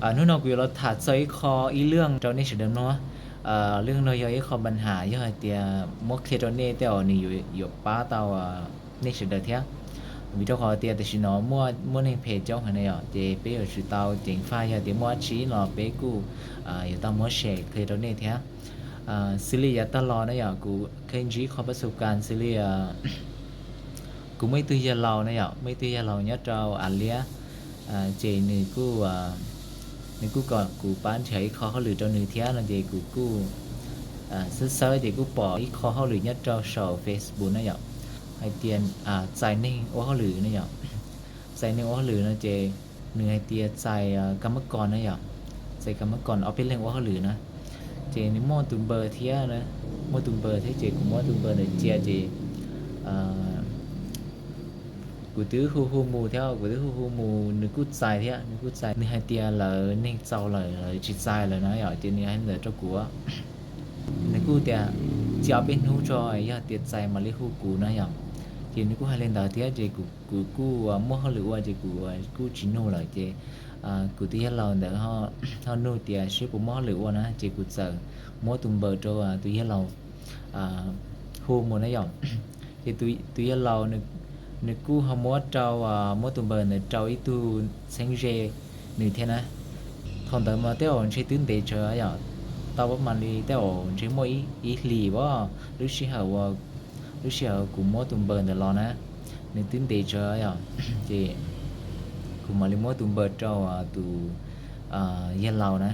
Hnub no kuv yuav los tham txog ib qho ib leej rau nej sawv daws mloog. Leej no yog ib qho npa nham yog hais tias muab qhia rau nej tej uas nws yuav pab tau nej sawv daws thiab. Vim rau qhov tias tam sim no muaj neeg phem coob heev na yom, ces peb yuav tsum tau ceev faj, yog tias muaj dab tsi los peb kuj yuav tau muab share qhia rau nej thiab. Xws li yav tag los na yom, kuv qhia ntsib qhov pab xu kas xws li kuv muaj ib tug yawg laus na yom, muaj ib tug yawg laus nyob rau Av Liab, ces nws kuj nws kuj kom kuv pab nrhiav ib qho hauj lwm rau nws thiab no ces kuv kuj xawb xawb ces kuj pom ib qho hauj lwm nyob rau saum Facebook na yom, hais tias txais neeg ua hauj lwm na yom. Txais neeg ua hauj lwm no ces nws hais tias txais kam mab koos na yom, txais kam mab koos ob peb leeg ua hauj lwm na. Ces nws muaj tus npawb thiab, muaj tus npawb thiab ces kuv muab tus npawb ntawd cia ces kuv twb hu hu mus thiab, kuv twb hu hu mus nws kuj txais thiab, nws kuj txais, nws hais tias lawv neeg txaus lawm, lawv tsis txais lawm na yom, ces nws hais li ntawd rau kuv. Nws kuj tias cia ob peb hnub tso, yog tias txais mam li hu kuv na yom. Ces nws kuj hais li ntawd thiab ces kuv kuv kuj muaj hauj lwm ua ces kuv kuj tsis nug lawm ces kuv tus yawg laus ntawd ho nug tias seb puas muaj hauj lwm ua na, ces kuv txawm muab tus npawb rau tus yawg laus hu mus na yom. Ces tus yawg laus nws kuj ho muab rau, muab tus npawb ntawd rau ib tug txheeb ze nws thiab na. Thaum ntawd mas tej zaum ntshe twb ntev tsawv yom, tau pab mam li tej zaum ntshe muaj ib hlis as, lub sij hawm uas, lub sij hawm kuv muab tus npawb ntawd los na, nws twb ntev tsawv yom. Ces kuv mam li muab tus npawb rau tus yawg laus na.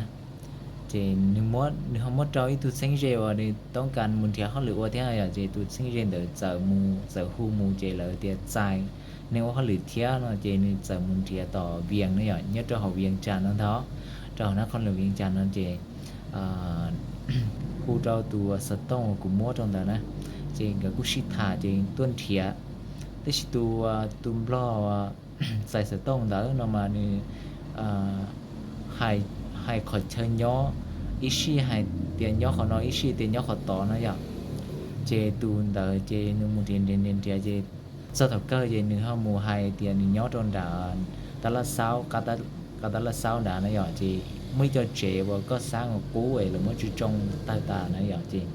Ces nws ho muab rau ib tug txheeb ze uas nws toob kas mus nrhiav hauj lwm ua thiab yom, ces tus txheeb ze ntawd txawm mus txawm hu mus ces lawv tias txais neeg ua hauj lwm thiab no ces nws txawm mus nrhiav tom Vias na yom, nyob rau hauv Vias Cas no ntag, rau hauv nab qhov lwm Vias Cas no ces hu rau tus xov tooj uas kuv muab rau ntawd na, ces nkawd kuj sib tham ces tuaj nrhiav. Tab sis tus, tus nplog txais xov tooj ntawd no mas nws hais qhov chaw nyob, ib sij hais tias nyob qhov no, ib sij tias nyob qhov tod na yom. Ces tus ntawd ces nws mus nrhiav nrhiav nrhiav nrhiav ces txog thaum kawg ces nws ho mus hais tias nws nyob rau nram Tab Laj Xaub, qab Tab Laj Xaub nrad na yom, ces muaj ib co tsev uas koj xab uas qub es lawv muab tsoo tsoo tawg tas na yom, ces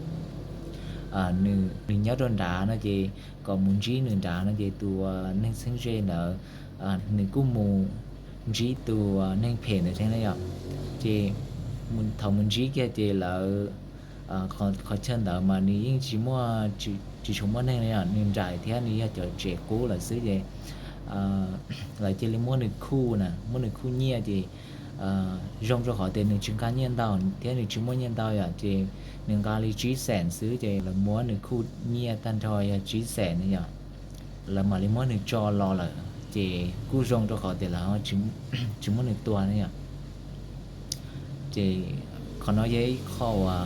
nws nyob rau nrad no ces kom mus ntsib nws nrad no ces tus neeg txheeb ze ntawd nws kuj mus ntsib tus neeg phem ntawd thiab na yom. Ces thaum mus ntsib kiag ces lawv, qhov chaw ntawd mas nws yeej tsis muaj, tsis tshua muaj neeg na yom, nws nraim thiab nws yog cov tsev qub lawm xwb ces lawv cia li muab nws khuj na, muab nws khuj nyiaj ces zoo rau qhov tias nws tsis nqa nyiaj ntau thiab nws tsis muaj nyiaj ntau yom, ces nws nqa li tsib xees xwb ces lawv muab nws khuj nyiaj tag nrho yog tsib xees na yom. Lawv mam li muab nws tso los lawm ces kuj zoo rau qhov tias lawv tsis muab nws tua na yom. Ces qhov no yog ib qho uas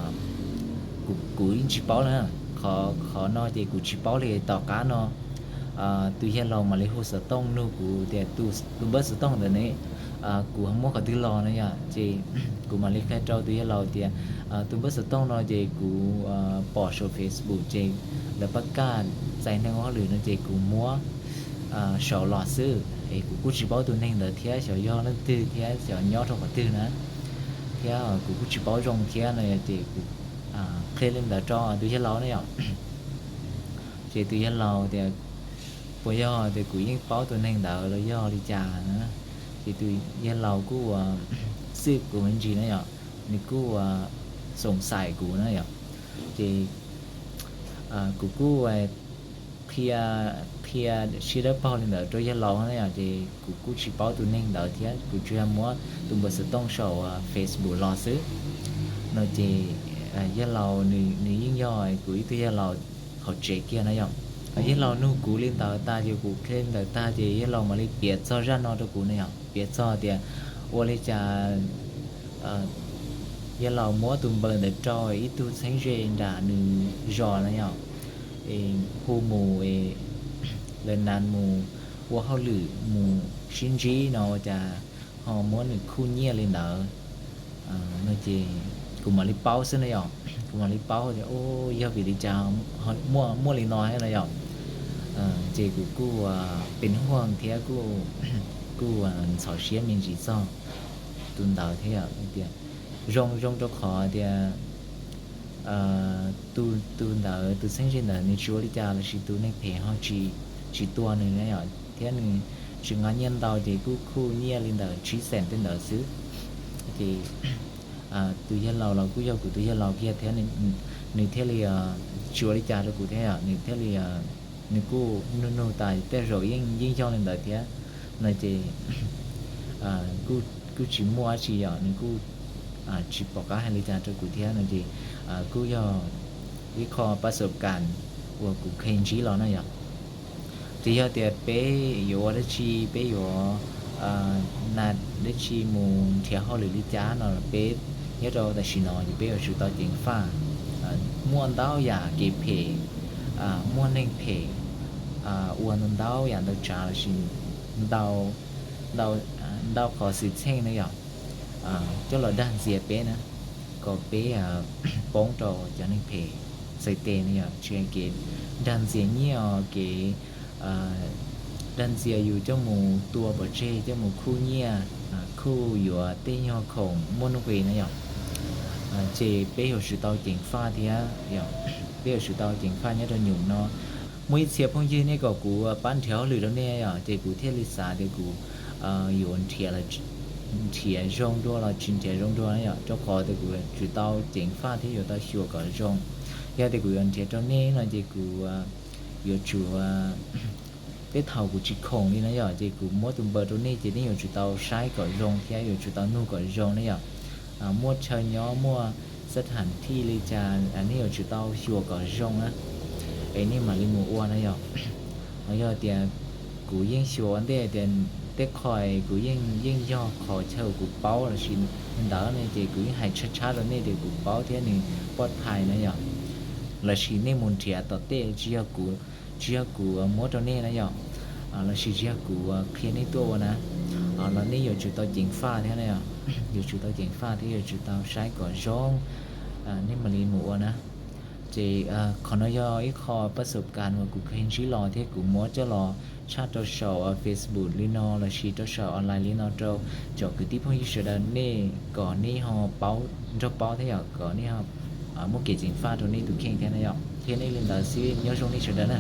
kuv yeej tsis paub na, qhov no ces kuv tsis paub li. Tom qab no tus yawg laus mam li hu xov tooj nug kuv tias tus npawb xov tooj ntawd ne, kuv ho muab qhov twg los na yom, ces kuv mam li qhia rau tus yawg laus tias tus npawb xov tooj no ces kuv pom saum Facebook ces lawv pab kaj txais neeg ua hauj lwm no ces kuv muab saum los xwb es kuv kuj tsis paub tus neeg ntawd thiab xyov yog leej twg thiab xyov nyob rau qhov twg na, thiab kuv kuj tsis paub zoo thiab no ces kuv qhia li ntawd rau tus yawg laus na yom. Ces tus yawg laus tias puas yog tias kuv yeej paub tus neeg ntawd los yog li cas na, ces tus yawg laus kuj xwb kuv me ntsis na yom, nws kuj xoom xaim kuv na yom, ces kuv kuj qhia, qhia sib dawb paug li ntawd rau yawg laus na yom, ces kuv kuj tsis paub tus neeg ntawd thiab kuv tsuas yog muab tus npawb xov tooj saum Facebook los xwb no ces yawg laus nws yeej yog kuv ib tug yawg laus hauv tsev kiag na yom. Yawg laus nug kuv li ntawd tag ces kuv qhia li ntawd tag ces yawg laus mam li piav txog zaj no rau kuv na yom, piav txog tias ua li cas yawg laus muab tus npawb ntawd rau ib tug txheeb ze nram nws zos na yom, hu mus lawv nas mus ua hauj lwm mus sib ntsib no ua cas ho muab nws khuj nyiaj li ntawd no ces kuv mam li paub xwb na yom. Kuv mam li paub tias yog vim li cas muaj, muaj li no thiab na yom. Ces kuv kuj pes huaj thiab kuj ntxhov siab me ntsis txog tus ntawd thiab yom. Tias zoo zoo rau qhov tias tus ntawd, tus txheeb ze ntawd nws tsis ua li cas lossis tus neeg phem ho tsis, tsis tua nws na yom, thiab nws tsis nqa nyiaj ntau ces kuj khuj nyiaj li ntawm tsib xees tej ntawd xwb. Ces tus yawg laus los kuj yog kuv tus yawg laus kiag thiab, nws thiaj li tsis ua li cas rau kuv thiab yom, nws thiaj li, nws kuj nug nug tas tej zaum yeej yeej yog li ntawd thiab no ces kuj tsis muaj dab tsi yom, nws kuj tsis pom qab hais li cas rau kuv thiab no ces kuj yog ib qho pab xav kas uas kuv kheev ntsib los na yom. Ces yog tias peb yuav ua dab tsi, peb yuav na dab tsi mus nrhiav hauj lwm li cas no peb nyob rau tam sim no ces peb yuav tsum tau ceev faj. Muaj ntau yam kev phem, muaj neeg phem ua ntau yam ntau tsav lossis ntau, ntau qhov xwm txheej na yom, coj los dag ntxias peb na, kom peb poob rau cov neeg phem txhais tes na yom, tsis hais kev dag ntxias nyiaj os, kev dag ntxias yus coj mus tua pov tseg, coj mus khuj nyiaj, khuj yuav tej nyuag khoom muaj nuj nqis na yom. Ces peb yuav tsum tau ceev faj thiab, peb yuav tsum tau ceev faj nyob rau nyuam no. Muaj ib txhia phooj ywg nej kom kuv pab nrhiav hauj lwm rau nej yom, ces kuv thiaj li xav tias kuv yuav nrhiav zoo dua los tsis nrhiav zoo dua na yom, rau qhov tias kuv yuav tsum tau ceev faj thiab yuav tau xyuas kom zoo. Yog tias kuv yuav nrhiav rau nej no ces kuv yuav tsum tej thaum kuv tsis khoom li na yom, ces kuv muab tus npawb rau nej ces nej yuav tsum tau saib kom zoo thiab yuav tsum tau nug kom zoo na yom. Muaj chaw nyob, muaj xab tham thij li cas nej yuav tsum tau xyuas kom zoo na, es nej mam li mus ua na yom. Ho yog tias kuv yeej xyuas ua ntej tias tej qho kuv yeej, yeej yog qhov chaw kuv paub lossis li ntawd ne ces kuv yeej hais tshab tshab rau nej tias kuv paub thiab nws pov thais na yom. Lossis nej mus nrhiav tom tej, tsis yog kuv, tsis yog kuv muab rau nej na yom, lossis tsis yog kuv qhia nej tuaj ua na, los nej yuav tsum tau ceev faj thiab na yom, yuav tsum tau ceev faj thiab yuav tsum tau saib kom zoo, nej mam li mus ua na. Ces qhov no yog ib qho pab xav kas uas kuv kheev ntsib los thiab kuv muab coj los tshaj rau saum Facebook li no lossis rau saum online li no rau cov kwv tij phooj ywg sawv daws nej kom nej ho paub, nrog paub thiab yom, kom nej ho muaj kev ceev faj rau nej tus kheej thiab na yom. Qhia nej li ntawd xwb, nyob zoo nej sawv daws na.